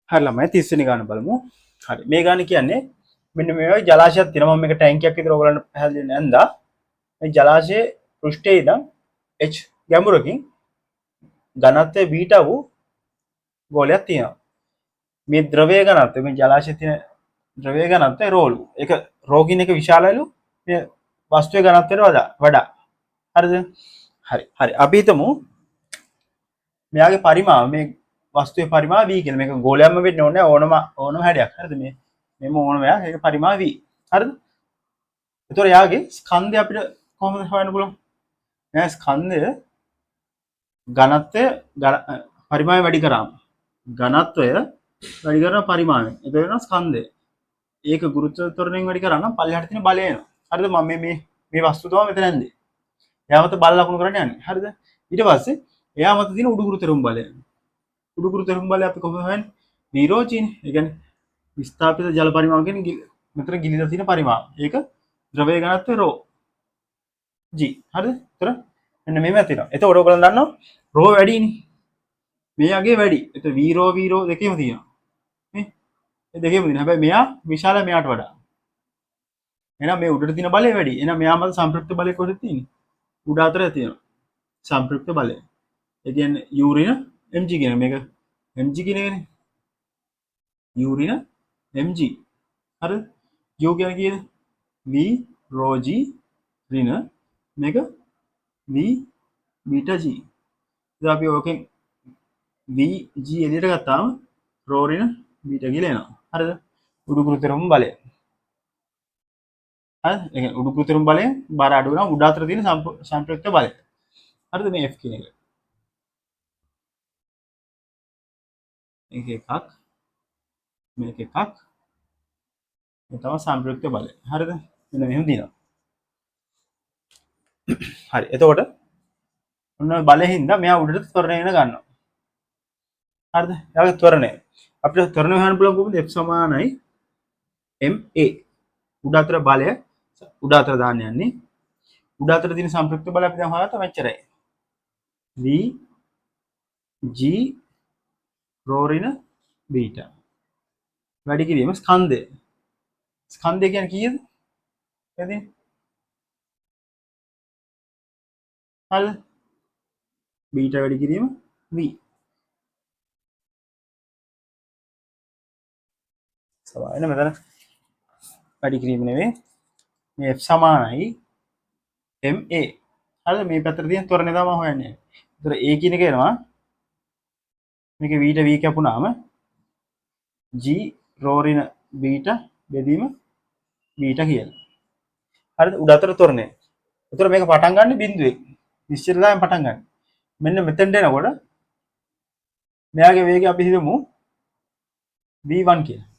හරි ළමයි 30 වෙනි ගාන බලමු. හරි මේ ගාන කියන්නේ මෙන්න මේ වගේ ජලාශයක් තියෙනවා. මම මේක ටැංකියක් විතර ඔයගොල්ලන්ට පැහැදිලි නැන්දා. මේ ජලාශයේ පෘෂ්ඨයේ ඉඳන් h ගැඹුරකින් ඝනත්වය බීටා වූ ගෝලයක් තියෙනවා. මේ ද්‍රවය ඝනත්වය, මේ ජලාශයේ තියෙන ද්‍රවය ඝනත්වය රෝලු. ඒක රෝ කියන එක විශාලයිලු මේ වස්තුවේ ඝනත්වයට වඩා. හරිද? හරි. හරි. අපි හිතමු මෙයාගේ පරිමාව, මේ වස්තුවේ පරිමාව v කියලා. මේක ගෝලයක්ම වෙන්න ඕනේ ඕනම ඕනම හැඩයක්. හරිද? මේ මෙම ඕනම එකක් ඒක පරිමාව v. හරිද? එතකොට එයාගේ ස්කන්ධය අපිට කොහොමද හොයන්න පුළුවන්? මෙයා ස්කන්ධය ඝනත්වය පරිමාවය වැඩි කරාම ඝනත්වය වැඩි කරන පරිමාණය. එතකොට වෙනවා ස්කන්ධය. ඒක ගුරුත්ව ත්වරණයෙන් වැඩි කරා නම් පල්ලෙහාට තියෙන බලය එනවා. හරිද? මම මේ මේ මේ වස්තුව තමයි මෙතන ඇන්දේ. එයා මත බල ලකුණු කරන්න යන්නේ. හරිද? ඊට පස්සේ එයා මත තියෙන උඩු ගුරු තෙරුම් බලය. උඩු ගුරු තෙරුම් බලය අපි කොහොමද හොයන්නේ? විරෝචීනේ. ඒ කියන්නේ විස්ථාපිත ජල පරිමාව කියන්නේ මෙතන ගිලිලා තියෙන පරිමාව. ඒක ද්‍රවය ඝනත්වය රෝ g. හරිද? එතකොට මෙන්න මෙහෙම තියෙනවා. එතකොට ඔයගොල්ලෝ දන්නවා රෝ වැඩිනේ. මේ අගේ වැඩි. එතකොට v raw v raw දෙකේම තියෙනවා. නේ? මේ දෙකේම තියෙනවා. හැබැයි මෙයා විශාලයි මෙයාට වඩා. එහෙනම් මේ උඩට තියෙන බලය වැඩි. එහෙනම් මෙයා මත සම්ප්‍රයුක්ත බලය කොහෙද තියෙන්නේ? උඩ අතර තියෙනවා. සම්ප්‍රයුක්ත බලය. ඒ කියන්නේ u ඍණ mg කියන මේක mg කියන එකනේ. u ඍණ mg. හරිද? u කියන්නේ කීයද? v rho g ඍණ මේක v beta g. ඉතින් අපි ඕකෙන් v g එළියට ගත්තාම රෝ ඍණ බීටා කියලා එනවා. හරිද? උඩු ගුරු තෙරුම් බලය. හරිද? ඒ කියන්නේ උඩු ගුරු තෙරුම් බලය බර අඩු වෙනවා උඩ අතර තියෙන සම්ප්‍රයුක්ත බලය. හරිද? මේ F කියන එක. මේක එකක් මේක එකක් මේ තමයි සම්ප්‍රයුක්ත බලය. හරිද? මෙන්න මෙහෙම තියෙනවා. හරි. එතකොට ඔන්න ඔය බලයෙන් හින්දා මෙයා උඩට ත්වරණය වෙන ගන්නවා. හරිද? එයාගේ ත්වරණය. අපිට ත්වරණය හොයන්න පුළුවන් කොහොමද? F සමානයි ma. උඩ අතර බලය උඩ අතර දාන්න යන්නේ. උඩ අතර තියෙන සම්ප්‍රයුක්ත බලය අපි දැන් හොයාගත්තා මෙච්චරයි. V G රෝ ඍණ බීටා වැඩි කිරීම ස්කන්ධය. ස්කන්ධය කියන්නේ කීයද? එතන හරිද? බීටා වැඩි කිරීම V. සමාන මෙතන වැඩි කිරීම නෙවෙයි. මේ F සමානයි ma. හරිද? මේ පැත්තට තියෙන ත්වරණය තමයි හොයන්නේ. ඒතර A කියන එක එනවා මේක V ට V කැපුණාම G රෝ ඍණ බීටා බෙදීම බීටා කියලා. හරිද? උඩ අතර ත්වරණය. ඒතර මේක පටන් ගන්න බිඳුවෙන්. නිශ්චිත දායෙන් පටන් ගන්න. මෙන්න මෙතෙන්ට එනකොට මෙයාගේ වේගය අපි හිතමු V1 කියලා.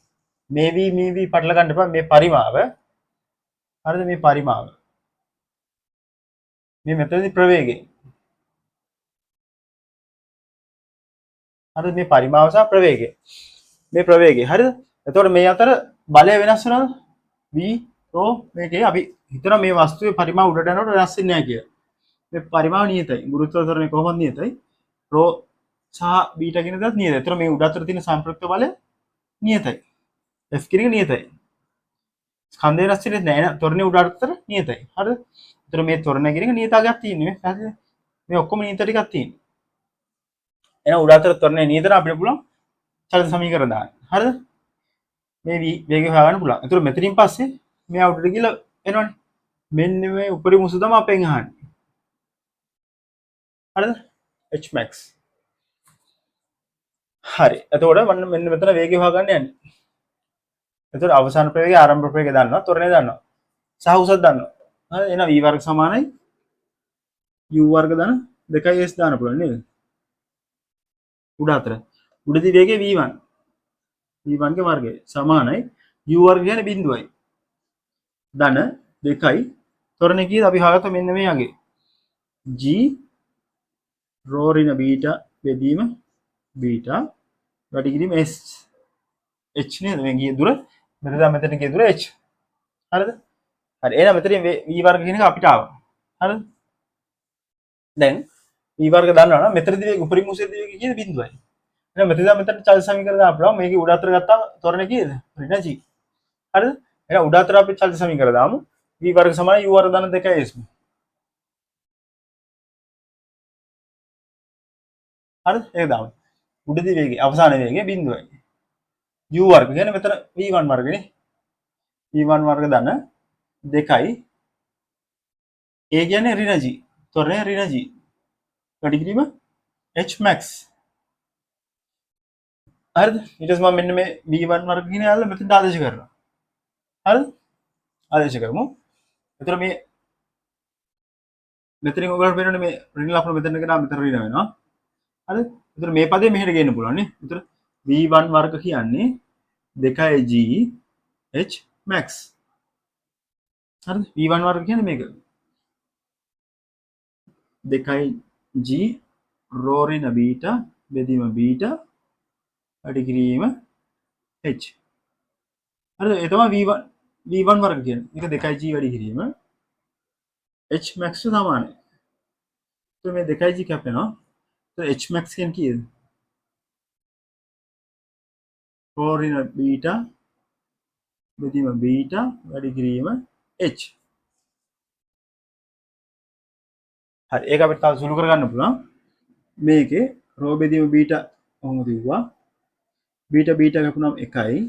මේ V මේ V පටල ගන්න එපා. මේ පරිමාව. හරිද? මේ පරිමාව. මේ මෙතනදී ප්‍රවේගය. හරිද? මේ පරිමාව සහ ප්‍රවේගය. මේ ප්‍රවේගය. හරිද? එතකොට මේ අතර බලය වෙනස් වෙනවද? V රෝ මේකේ අපි හිතනවා මේ වස්තුවේ පරිමාව උඩට යනකොට වෙනස් වෙන්නේ නැහැ කියලා. මේ පරිමාව නියතයි. ගුරුත්වාකර්ෂණය කොහොමද නියතයි? රෝ සහ බීටා කියන දේත් නියතයි. එතකොට මේ උඩ අතර තියෙන සම්ප්‍රයුක්ත බලය නියතයි. F කියන එක නියතයි. ස්කන්ධය වෙනස් වෙන්නේ නැහැ නේද? ත්වරණය උඩ අතර නියතයි. හරිද? එතකොට මේ ත්වරණය කියන එක නියතාවයක් තියෙන්නේ නේ. හරිද? මේ ඔක්කොම නියත ටිකක් තියෙන්නේ. එහෙනම් උඩ අතර ත්වරණය නියත නම් අපිට පුළුවන් චලිත සමීකරණ දාන්න. හරිද? මේ වේගය හොයාගන්න පුළුවන්. එතකොට මෙතනින් පස්සේ මෙයා උඩට ගිහලා එනවනේ. මෙන්න මේ උපරිම උස තමයි අපෙන් අහන්නේ. හරිද? H max. හරි. එතකොට මෙන්න මෙතන වේගය හොයාගන්න යන්නේ. එතකොට අවසාන ප්‍රවේගය ආරම්භ ප්‍රවේගය දන්නවා, ත්වරණය දන්නවා. සහ උසත් දන්නවා. හරි. එහෙනම් V වර්ග සමානයි U වර්ග ධන 2 s දාන්න පුළුවන් නේද? උඩ අතර. උඩදී වේගය V1. V1 ගේ වර්ගය සමානයි U වර්ග කියන්නේ බිංදුවයි. ධන 2යි ත්වරණය කීයද අපි හොයාගත්ත මෙන්න මේ අගේ. G රෝ ඍණ බීටා බෙදීම බීටා වැඩි කිරීම S H නේද? මේ ගිය දුර මෙතන දැන් මෙතන ගිය දුර H. හරිද? හරි. එහෙනම් මෙතනින් V වර්ග කියන එක අපිට ආවා. හරිද? දැන් V වර්ග දන්නවා නම් මෙතනදී වේග උපරිම උසේදී වේගය කීයද? බිංදුවයි. එහෙනම් මෙතන ඉඳන් මෙතනට චලිත සමීකරණ දාන්න පුළුවන්. මේකේ උඩ අතර ගත්තාම ත්වරණය කීයද? ඍණ g. හරිද? එහෙනම් උඩ අතර අපි චලිත සමීකරණ දාමු. V වර්ග සමානයි u වර්ග ධන 2 s. හරිද? ඒක දාමු. උඩදී වේගය අවසාන වේගය බිඳුවයි. U වර්ග කියන්නේ මෙතන v1 වර්ගනේ. v1 වර්ග ධන 2යි a කියන්නේ ඍණ g. ත්වරණය ඍණ g. වැඩි කිරීම h max. හරිද? ඊට පස්සේ මම මෙන්න මේ v1 වර්ග කියන යාළුවා මෙතනට ආදේශ කරනවා. හරිද? ආදේශ කරමු. එතකොට මේ මෙතනින් ඔයගොල්ලෝ පේනවනේ මේ ඍණ ලකුණ මෙතන ගෙනාම මෙතන ඍණ වෙනවා. හරිද? එතකොට මේ පදේ මෙහෙට ගේන්න පුළුවන් නේ. එතකොට v1 වර්ග කියන්නේ 2g h max. හරිද? v1 වර්ග කියන්නේ මේක. 2g රෝ ඍණ බීටා බෙදීම බීටා වැඩි කිරීම h. හරිද? ඒ තමයි v1 වර්ග කියන්නේ. මේක 2g වැඩි කිරීම h max සමානයි. එතකොට මේ 2g කැපෙනවා. එතකොට h max කියන්නේ කීයද? රෝ ඍණ බීටා බෙදීම බීටා වැඩි කිරීම h. හරි, ඒක අපිට තව සුළු කරගන්න පුළුවන්. මේකේ රෝ බෙදීම බීටා කොහොමද කිව්වා? බීටා බීටා කැපුණාම 1යි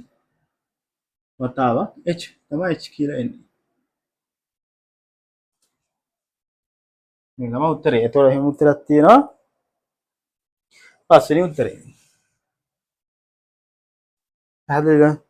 වතාවක් h තමයි h කියලා එන්නේ. මේ තමයි උත්තරේ. ඒතකොට එහෙම උත්තරයක් තියෙනවා. පස්වෙනි උත්තරේ. පැහැදිලිද?